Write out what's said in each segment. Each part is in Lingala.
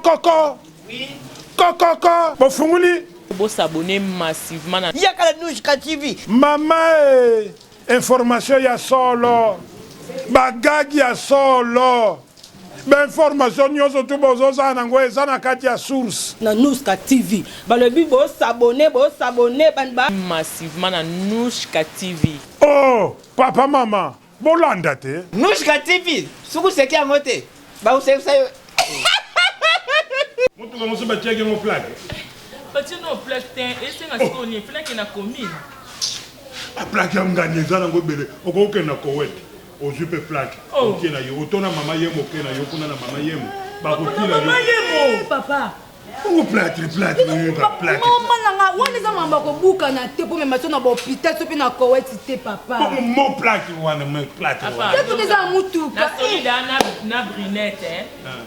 Kokoko. Kokoko. Bofunguli. Bo s'abonner massivement na. Yaka na Nouchka TV. Mama eh, information ya solo, ba gag ya solo, ba information nyonso tu bozozala nango eza na kati ya source. Na Nouchka TV. Balobi bo s'abonner, bo s'abonner ban ba. Massivement na Nouchka TV. Oh papa mama bolanda te. Nouchka TV soki oseki yango te bakosekisa yo. Motuka mosusu batiaki yango plaque. Batie no plaque te esenga sikoyo nini fallait akende na commune. Ba plaque ya ngani eza nango ebele okoki kokende na Koweït ozwi pe plaque otie na yo otona mama yemo oke na yo kuna na mama yemo bakotila yo. Papa Bongo platre platre oyo ba platre. Mama na nga wana eza makambo ya kobukana te mpo mema so na bahôpital so mpe na Koweït te papa. Bongo mo plaque wana mo platre wana. Te soki eza na mutuka. Na solida na na brunette hein.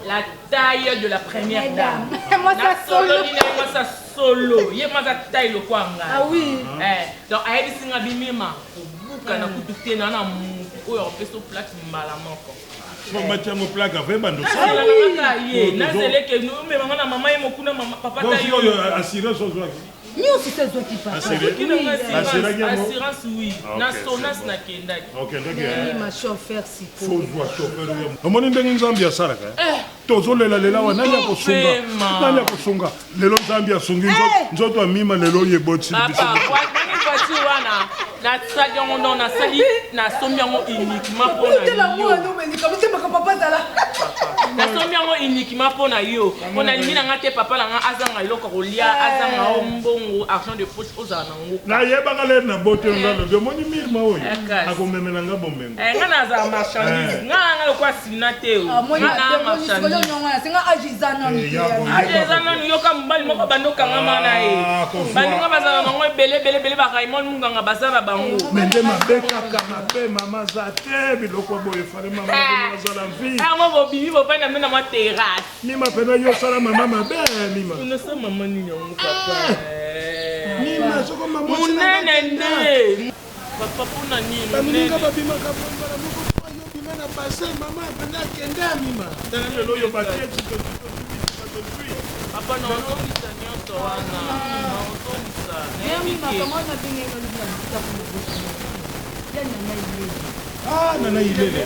La taille de la première dame. Mwasi ya solo. Nasololi na ye mwasi ya solo. Ye mwasi ya taille lokola ngai. Ah oui. Eh, donc ayebisi nga bimema kobukana kutu te na na mutu oyo akopesa yo plaque mbala moko. Soki batia yango plaque avant ebanda osala. Nazela kaka ye. Nazela eke omema nga na mama ye mokuna mama papa ta yo. Oyo assurance ozwaki. Nyonso se ezwaki papa. Azwaki na nga assurance. Assurance oui. Ah, na Sonas nakendaki. Okendaki. Ma chauffeur sikoyo. Faut zwa chauffeur oyo. Omoni ndenge Nzambe asalaka. Eh. Tozolela lela wa nani akosunga? Nani akosunga? Lelo Nzambe asungi nzoto ya mima lelo oyo ebotisi biso. Papa, voiture wana nasali yango donc nasali nasombi yango uniquement mpo na yo. Nasombi yango uniquement mpo na yo. Mpo nalingi na nga te papa na nga azanga eloko ya kolia, azanga o mbongo, argent de poche ozala na yango. Nayebaka lere na bote yo nga lobi omoni Mirma oyo akomemela nga bomengo. Nga nazala marchandise. Nga nga lokola sina te o. Nga na marchandise. Age eza nanu yoka mobali moko banda okangama na ye. Baninga bazala bango ebele ebele ebele ba Raymond Munganga baza na bango. Mais nde mabe kaka mabe mama aza te biloko boye fale mama azala vie. Yango bobimi bofandi na bino na mwa terrasse. Mima pena yo osala mama mabe Mima. Unasa mama nini yango papa. Mima soko mama munene nde. Papa pona nini Baninga babimaka mbala moko toi yo bima na bassin mama pena akende Mima. Tala lelo yo batie tozui. Papa na ozongisa nyonso wana. Na ozongisa. Nayebi ke. Ah nana ilele.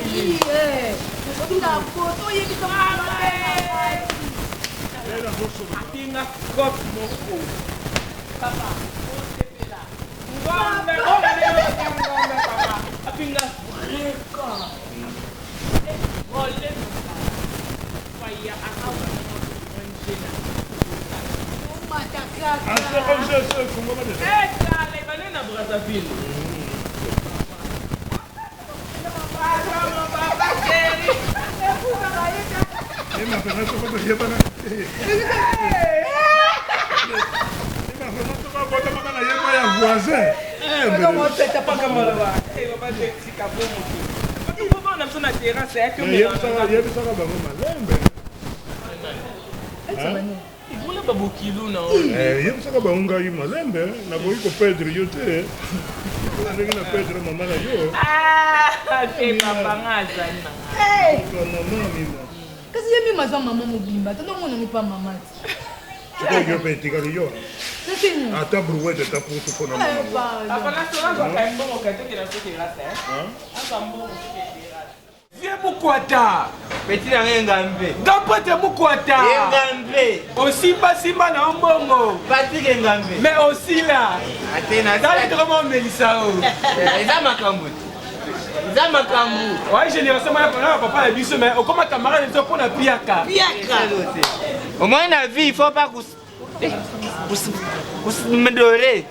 Atinga cope moko. Papa, osepela. Ngombe, ngombe, ngombe, papa. Apinga vrai corps. Volé Faya awa na ONG na. Eh, kala ebande na Brazzaville. Yebisaka bango malembe. Ebona ba bokilo na yo. Eh, yebisaka bango ngai malembe, nakoki ko perdre yo te. Ndenge na perdre mama na yo. Ah, te papa nga azali na ngai. Mama mima. Kasi ye mima aza mama mobimba, tata omona ngo pa mama ti. Sikoyo yo mpe etikali yo. Ata brouette ata pusu mpo na mama. Papa na solo azwaka mbongo katoke na soki terrasse. Azwa mbongo soki terrasse. Vieux Mukwata. Petit na ngai Ngambe. Grand prêtre Mukwata. Ye Ngambe. Osimba simba na mbongo. Patrick Ngambe. Mais osila. Ate na. Tali tokoma omelisa o. Eza makambo. Eza makambo. Ouais, génération mwana pona papa na biso mais okoma camarade biso pona piaka. Piaka. Au moins na vie, il faut pas kusmdore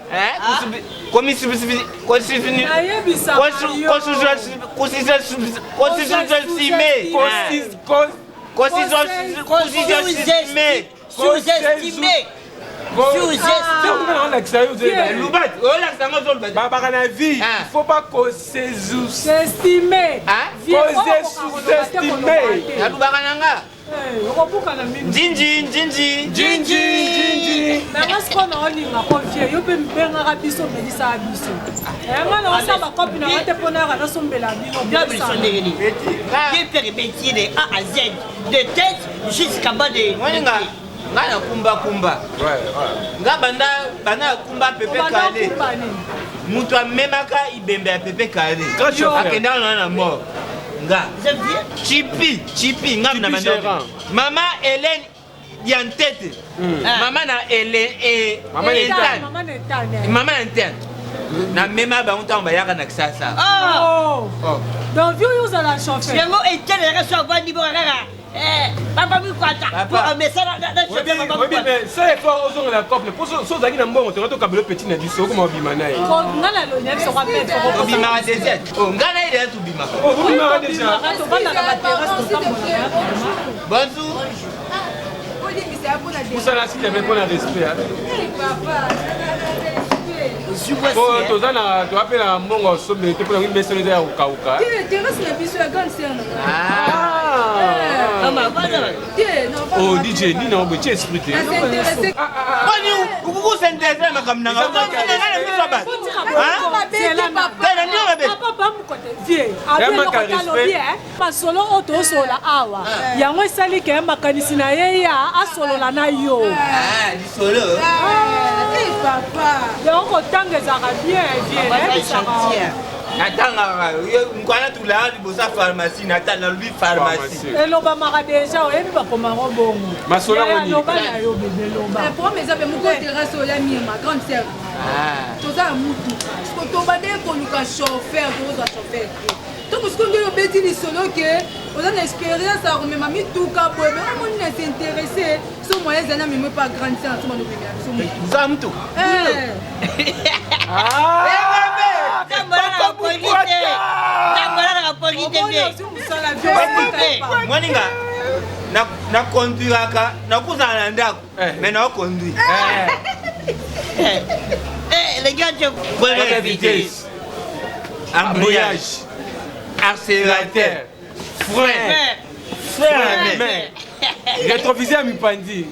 Babaka na vie, il faut pas sous-estimer. Sous-estimer. Nalobaka na nga. Okobukana minu. Njinji njinji. Njinji njinji. Mais nga sikoyo na olinga ko vie yo mpe bengaka biso omelisaka biso. Eh, nga na osala bakopi na nga te mpo nayaka nasombela bino. Bien biso ndenge nini? Ye père ebeti de A à Z, de tête jusqu'à bas de. Moni nga nga na kumba kumba. Nga banda banda na kumba pepe kale. Mutu amemaka ibembe ya pepe kale. Akendaka na na mort. Nga. Chipi, chipi nga na banda. Mama Hélène Diantete. Mama na Hélène et Mama Ethan. Mama na Ethan. Mama na Ethan. Na mema bango ntango bayaka na Kisasa. Oh. Donc vieux oyo ozala chauffeur. Yango Ethan ezalaka so avandi bongo kaka papa mikwata po amesana na chauffeur papa oyebi mikwata. mais ça effort ozongela couple po so ozalaki na mbongo tonga tokabela petit na biso okoma obima na ye. Nga na loni biso kwa mpe Obimaka désert. Oh, nga na ye deja tobimaka. Oh, bobimaka déjà. Tobandaka baterrasse totambolaka. Bonjour. Olimbisa ya mpona Pusana s'il te plaît mpona respect. hein. papa. Po toza na toza mpe na mbongo ya osombele te mpona mimeseno eza ya kokauka. Terrasse na biso ya grande sœur na ngai. Ah. Te, na Oh DJ nini yango boye tie esprit te. s'intéresser. Boni ukuku s'intéresser na makambo na nga. Ozo nga na miso ya bato. Te na nini mabe? Papa bamukote vie Ya manque ya alobi masolo oyo tozosola awa yango esali ke makanisi na ye ya asolola na yo. Ah, lisolo. Eh, papa. Yango kotanga ezalaka bien vie nayebisaka. Natangaka nkwana tulaka liboso ya pharmacie nata nalobi pharmacie. Elobamaka deja oyebi bakomango bongo. Masolo yango nini? Loba na yo bebe loba. Problème eza mpe moko terrasse oyo ya mirma grande sœur. Toza na mutuka siko tobandeki koluka chauffeur, tokozwa chauffeur te. Ntongo siko nde obeti lisolo ke oza na expérience ya komema mituka boye, me omoni na s'intéresse so moyen ezali na memo epa grande sœur so bando komemela biso mutuka. Oza mutuka. Eh. Omoni ozwi mosala vie. Mwaninga nakonduiraka nakozala na ndako mais naoconduire. Les gars, Première vitesse, embrayage, accélérateur, frein, frein à main. Rétroviseur ya mipandi.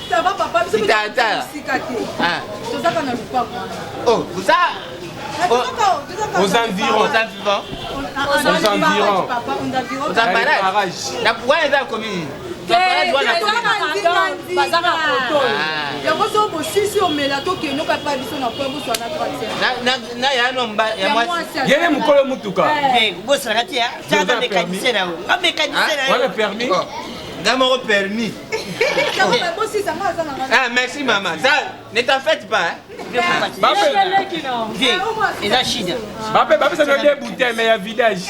Ça va papa, biso mpe Tata. mosika te. Ah. Tozaka na lupango wana. Oh, vous ça Aux environs. Aux environs. Aux environs. Papa, aux environs. Aux emballages. Na wana eza commune. Bazaka koto. Yango so bosisi omela tokende okapa biso na po boswa na grande sœur. Na ya no mba ya mwasi. Yene mokolo mutuka. Bosalaka te tata mécanicien na yo nga mécanicien na Wana yo. permis. Nga moko permis. Bosisa nga aza na nga. Ah merci maman. Ça ne t'en faites pas. Hein. Eleki na. Eza shida. Bape bapesa no deux bouteilles mais ya vidage.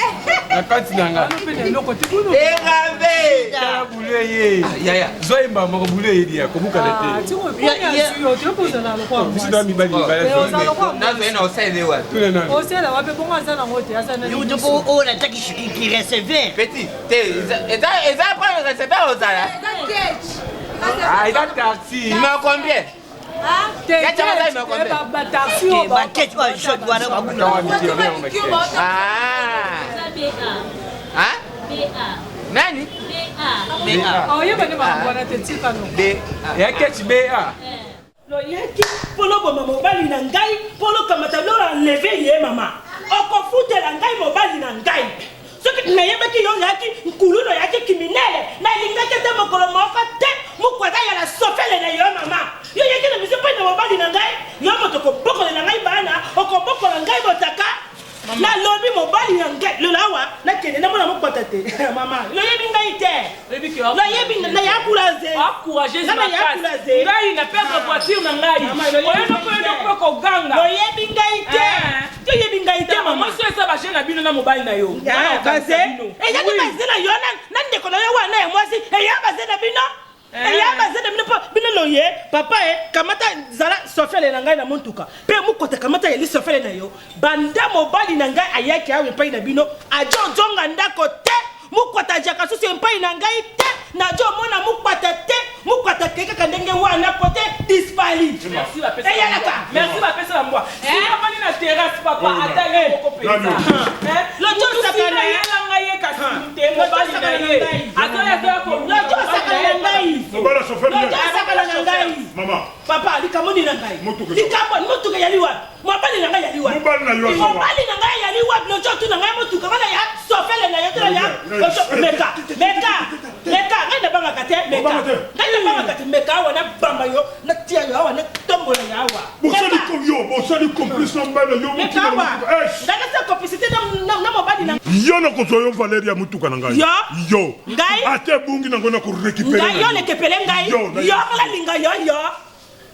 Na kati na nga. Eloko te kuna. Engambe. Tala bulu ye. Yaya. Zoyemba moko bulu ye dia kobukana te. Biso na mibali mibali. Nazo ena osele wa. Tuna nani. Osela wapi bongo aza nango te aza na Yo po oyo nataki ki receveur. Petit, te eza eza pas le receveur ozala. Ah, eza taxi. Numéro combien? Bataxi oyo Bakete oyo jaune wana babuna. Ah. Hein? Nani? Oyeba nde makambo wana te tika no. B. Ya ketch BA. Loyaki mpo loboma mobali na ngai mpo lokamata lola enleve ye mama okofutela ngai mobali na ngai soki nayebaki yo oyaki nkulu noyaki kriminele nalingaki ete mokolo moko te mokwata ya na sofele na yo mama yo oyaki na biso mpo na mobali na ngai yo moto okobokolela ngai bana okobokola ngai botaka nalobi mobali na ngai lelo awa nakende namona mokwata te mama loyebi ngai te loyebi nayakula ze encourageuse Nga nayakula makasi ze ngai na perdre voiture na ngai oyo noko koganga loyebi ngai te toyebi ngai te mama mwasi oyo eza bajeune na bino na mobali na yo baze eyaki baze na yo na ndeko na yo wana ya mwasi eya baze na bino eya baze na bino mpo bino loye papa e kamata zala sofele na ngai na motuka mpe mokota kamata yeli sofele na yo banda mobali na ngai ayaki awa epai na bino ajo ozonga ndako te mokwata ajaka susu epai na ngai te najo omona mokwata te mokwata kei kaka ndenge wana kote dispali eyalaka merci bapesa na mbwa sinafandi na terrasse papa atali moko mpenza Lojo osakana. yelanga Yebisaka ye kasi te mobali na ye azoya azoya Lojo asakana na ngai. Mobali ya chauffeur nde. Lojo asakana na ngai. Mama. Papa likambo nini na ngai? Motuka eza Likambo motuka yali wapi? Mobali na ngai yali wapi? Mobali na yo aza wapi? Mobali na ngai yali wapi? Lojo otuna ngai motuka wana ya sofele na yo tuna ya Lojo, meka meka meka ngai nabangaka te meka Obanga te? ngai nabangaka te meka awa nabamba yo natia yo awa natombola yo awa. Bosali ko yo, bosali complice na mobali na yo Meka mokima na awa motuka. Eh, ngai nasala complicité na mobali na yo nakozwa yo valeur ya motuka na ngai. Yo? Yo. Ngai? Ata ebungi nango nakorécupérer ngai yo lekepele ngai Yo, na yo kala linga yo yo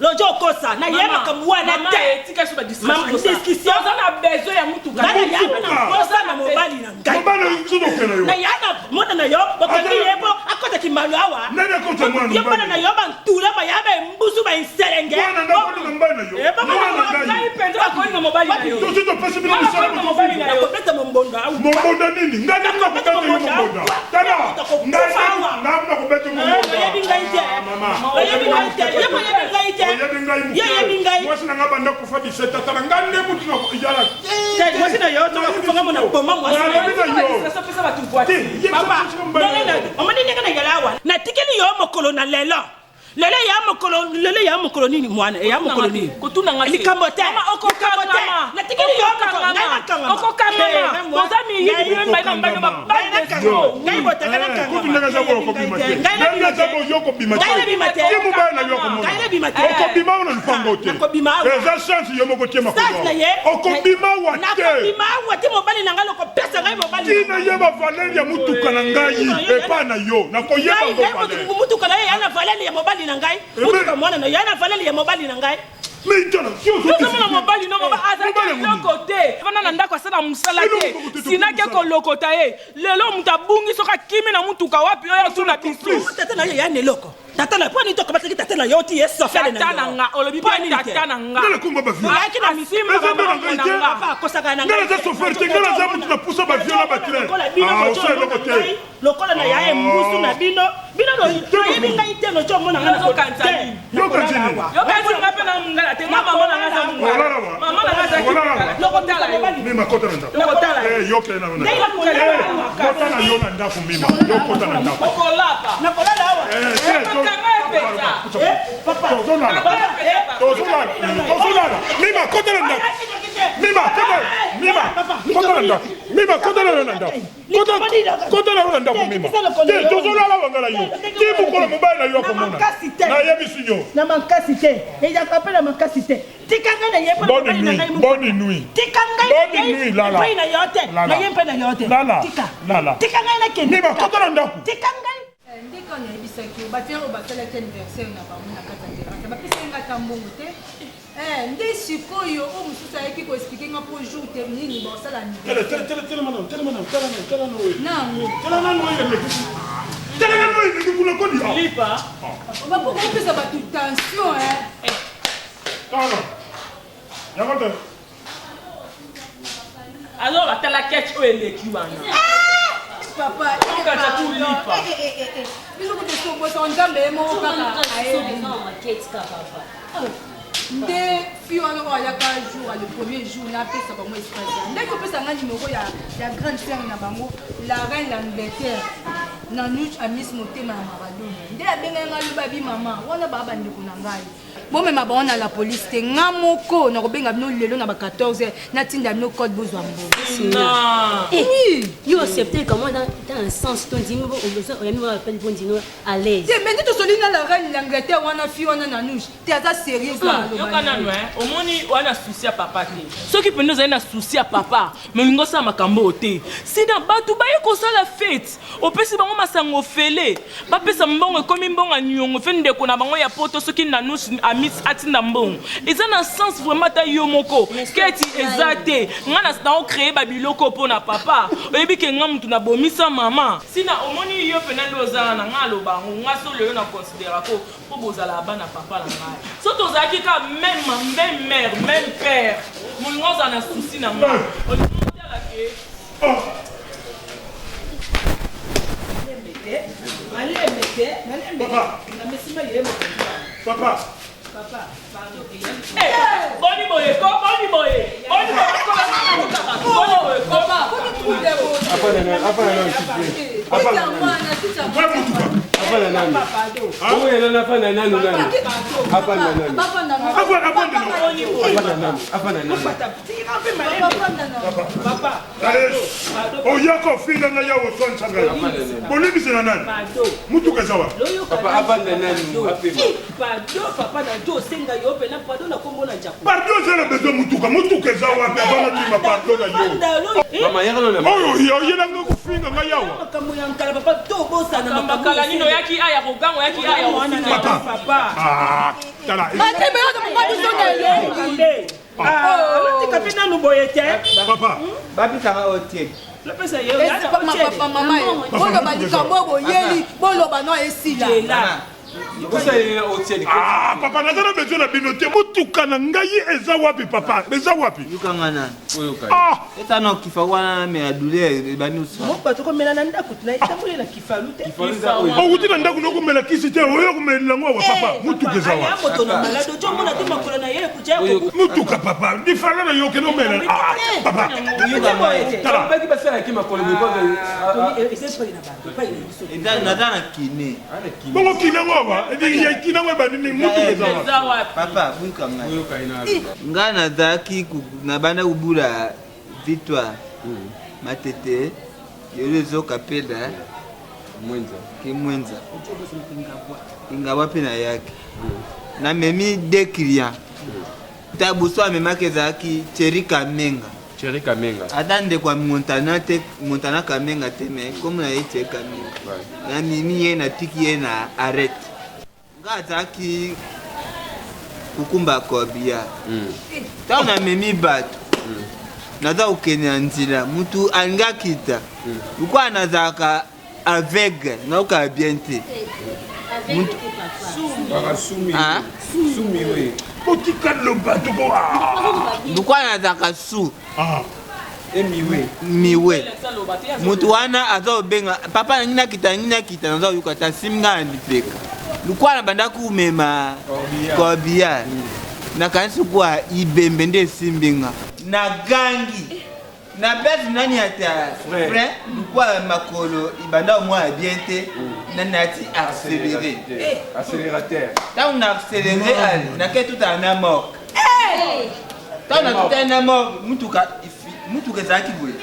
lojo okosa naye makambo wana te tika so ba Mama, discussion. oza na besoin ya mutuka ngai naya na posa na mobali na ngai Mobali na biso tokende yo. naya na mwana na yo bokangi ye po akotaki malo awa Nani akota mwana yo mwana mobali? na yo bantula baya baembusu bainselenge Mwana ndako na mobali na yo. Eh, baba, Mwana na ngai. ngai mpenza bakolinga mobali na yo Tosi topesi bino misala Mwana mobali na yo. nakobeta mombondo awa mombonda nini ngai nde nakobeta yo mombonda tala ngai nde nakobeta yo mombonda oyebi ngai te mama oyebi ngai te ye moyebi ngai te oyebi ngai ye oyebi ngai mwasi na ngai banda kufa 17 atala ngai nde mutu na yala Te, mwasi na yo soki akufanga mona boma mwasi na yo. Nalobi na yo Distraction pesa bato voiture. Te, ye papa biso mobali ndenge na yo. na omoni ndenge na yala awa natikeli yo mokolo na lelo lelo eya mokolo lelo eya mokolo nini mwana eya mokolo nini Kotuna nga te. likambo te Mama, likambo te okokangama. natikeli yo mokolo ngai nakangama Okokangama. Boza miyibi bino mibali na mobali na babali Yo. ngai botaka Eh, kutu ndenge aza boyo okobima te Ngai ndenge nabima aza te. boyo okobima Ngai nabima te. te mobali na yo akomona Ngai nabima te. okobima wana lupango te Nakobima awa. eza chance yo moko tie makolo Sase na ye awa. okobima wa te nakobima awa te mobali na ngai lokopesa ngai mobali na tina yeba valeur ya mutuka na ngai epai na yo nakoyeba ngai ngo ngai valeur mutuka na ye ya na valele ya mobali na ngai Eh, mutuka mwana na ye ya na valele ya mobali na ngai mais tala si tozomona mobali no moba azalaki Mobali yango eloko te vanda na ndako asala mosala Eloko te moko te, sinake mosala. kolokota ye lelo moto abungi soki akimi na mutuka wapi oyo atuna biso tata na yo ya na eloko tata na mpo nini tokamataki tata na yo ti ye sofele na tata na nga olobi mpe tata na nga Nga nakomba ba vieux. Oyaki na Asimba Eza nde na mama ngai na te. nga. papa akosaka na Nga naza chauffeur te, nga naza mutu na pusa ba vieux na ba train. Lokola bino Ah, moto osala eloko omona te. ngai, lokola na ya embusu na bino bino oyebi ngai te noki omona ngai na- Yokanisa te, nini? Yokanisa nakolala nini? awa. yokanisi nga mpe na mongala te nga mama na nga aza mongala Olala wa. mama na nga azalaki Olala wa. mongala lokotala yo mima kota na ndako lokotala yo Eh, yo kende na yo na Ngai ndako. nakolala Eh, awa. kota na yo na ndako mima yo kota na ndako okolapa nakolala awa Eh, te, to- Kanga epesa. Eh, papa tozolala tozolala tozolala mima kota na ndako mima kota mima kota na ndako mima kota na yo na ndako Kota- kota na yo na ndako mima te tozolala wanga na yo ti mokolo mobali na yo akomona makasi te. nayebisi yo na makasi te ezalaka mpe na makasi te tika ngai na ye mpo na Bonne mobali na nuit, ngai moko. bonne nuit. tika ngai Bonne na ye nuit, lala. epai na yo te Lala. na ye mpe na yo te Lala. tika Lala. tika ngai nakende mima tika. kota na ndako tika ngai ndenge nayebisaki yo bato oyo basalaki anniversaire na bango na kati ya terrasse bapesaki nga ata mbongo te Eh, nde sikoyo oyo mosusu ayaki koexplike nga mpo jour te nini baosala Tele, tele, tele, telema nanu, telema nanu, tala nanu, tala nanu oyo. nango Tala nanu oyo eleki. Tala nanu oyo eleki kuna kodi. Ah, lipa bapo kopesa bato tension eh. tala. Yango te. alors batala ketch oyo eleki wana papa Okata tu lipa. biso kutu sobosa nzambe ye moko kaka ayebi nde fi wana oyo ayaka jour ya le premier jour napesa bango espace ya ndenge opesa nga numero ya, ya grande sœur na bango la reine d'angleterre na nuch amis motema ya maradona nde abengaki nga loba bi mama wana baa bandeko na ngai bomema bango na la police te nga moko nakobenga bino lelo na ba 14 heures natinda bino code bozwa mbongo non oui yo accepte comment dans, dans un sens tondimi oyami appel bondino à l'aise te mais nde tosoli na la reine d'angleterre wana fi wana na nuch te aza sérieuse na maloba yoka na ye. nanu eh, omoni oya na susi ya papa te soki mpenza ozali na susi ya papa me olingi osala makambo oyo te sina bato baye kosala fete opesi bango masango ofele bapesa mbongo ekomi mbongo ya niongo fe ndeko na bango ya poto soki nanus amis atinda mbongo eza na sens vraiment ata yo moko keti eza te ngai naocreye babiloko mpo na papa oyebi ke ngai motu nabomisa mama sina omoni yo mpena nde ozala na ngai aloba yango ngai so lelo na considerako mpo bozala bana papa na ngai so tozalaki kaka même même mère même père molingo ozala na susi na ngai olingo otala ke malembe te malembe Papa. na mesima ye mokonzi Papa. papa pardon Eh, boni boye ko boni boye boni boye ko boni boye ko Komi trouble boye. Hapana, hapana. Bongo ya nani afanda nanu nani? Afanda nanu. Afanda nanu. Afanda nanu. Oyaka ofinga ngai yawe, oswanisa ngai, bolimbisi na nani? Mutuka eza wapi? Papa afanda nanu apema. Pardon papa, na jo osenga yo mpe na pardon na kombo na Jaco. Pardon eza na besoin mutuka. Mutuka eza wapi? Avant nandima pardon na yo. Mama yaka nanu. Oyo oyelanga kofinga ngai awa. Makambo ya nkala papa, tobosana. Makambo nini oyaki aya koganga, oyaki aya kofinga? Papa, ah, tala. Alatika mpe nanu boye te. Papa. Bapesaka oyo te. Lopesa ye. Papa, mama, boloba likambo boyeli, boloba no esila. Osalela otieli. Ah, papa, naza na besoin na bino te. Mutuka na ngai eza wapi? Papa, eza wapi? Yokanga nani. Oyoka. Ah. Eta na kifa wana me ya douleur ebandi osala. Mo bato komela na ndako na etambolela na kifalu te. Owuti na ndako nokomela kisi te, oyo komelela yango awa. Papa, mutuka eza Aya wapi? moto na malade, ojo omona te makolo na ye ekutia. Mutuka, papa, difala na yo okende omela. Ah, papa. Tala. Baki basalaki makolo Naza na kine. Bongo kinango awa, kinango ebandi nini? Mutuka eza wapi? Eza wapi? Papa, buka ngai. Ngai nazalaki nabanda kobula Victoire Matete yolo ezoka peda Kimwenza Kingabwa mpe nayaki namemi deux clients. Tabuso amemaki ezalaki Thierry Kamenga. Thierry Kamenga. Ata ndeko ya Montana te, Montana Kamenga te, mais comme na ye Thierry Kamenga, namemi ye, natiki ye na arrête. Nga azalaki kokumba kobia. Ntango namemi bato, naza kokende na nzela, mutu alingi akita, lokola nazalaka aveugle, naokaka bien te. Ah? Botika loba toko. Lokola nazalaka su miwe, motu wana aza kobenga papa, nangi nakita, nangi nakita, naza koyoka te, asimi ngai na lipeka. Lokola na banda komema corbillard, nakanisi kwa ibembe nde esimbi nga, nagangi na place nani ata frein, lokola makolo ebanda omwana bien te, na nati accéléré. Accélérateur. Ntango na accéléré, ale nake tutala na morgue. Ntango natutali na morgue, mutuka mutuka ezalaki boye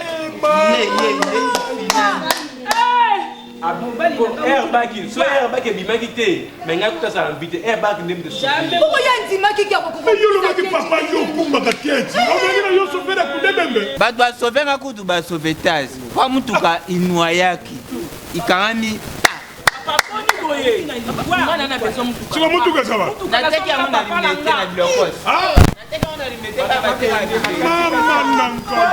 ye ye ye finani. Airbag, so airbag ebimaki te, me ngai kuta azala mbi te, airbag nde mte. Bongo ye andimaki Yo olobaki papa, yo okumbaka keti, ozalaki na yo chauffeur ya kudebembe. Bato basauve kutu basauvetage mpo mutuka inwayaki ikangami. Sika mutuka eza wapi? Nateki yango na Limete na bilokos. Nateki yango na Limete kaka bateka. Mama na ngai, na ngai,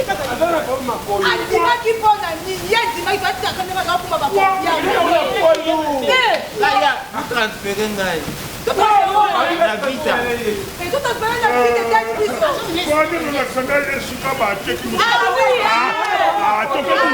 tata na ngai. Andimaki mpo na nini? Ye andimaki batikaka ndenge azakuma Batransfere ngai na Vita. Ezotransfere na Vita, etali biso. Wana nolakisa ngai esika bateki. Tokeki.